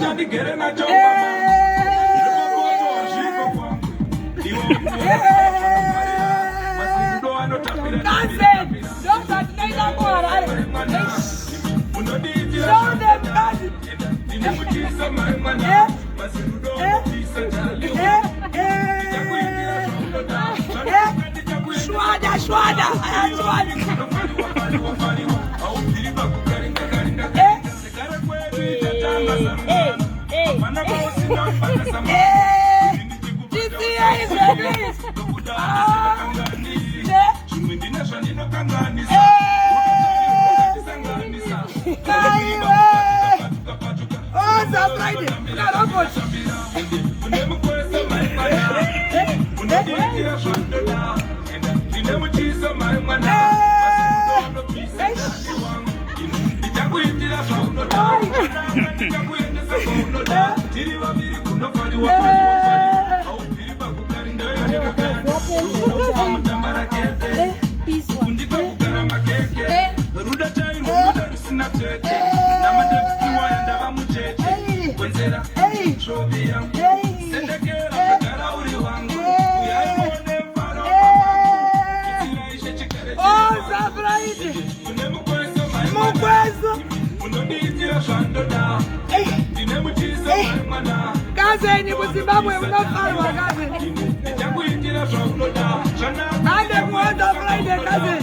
Chandigere nacho Cousin, ndozvatinoita kuHarare. Show them cousin. Eh, eh, eh, eh, eh. Shwada, shwada, aya shwada. Eh, eh. Tisiyei zvedu izvi. Ah, eh. Kaiwe. Oza Friday, kuna robot. Oza Friday. Mukwezo. Cousin kuZimbabwe unofarwa cousin. Hande kuoza Friday cousin.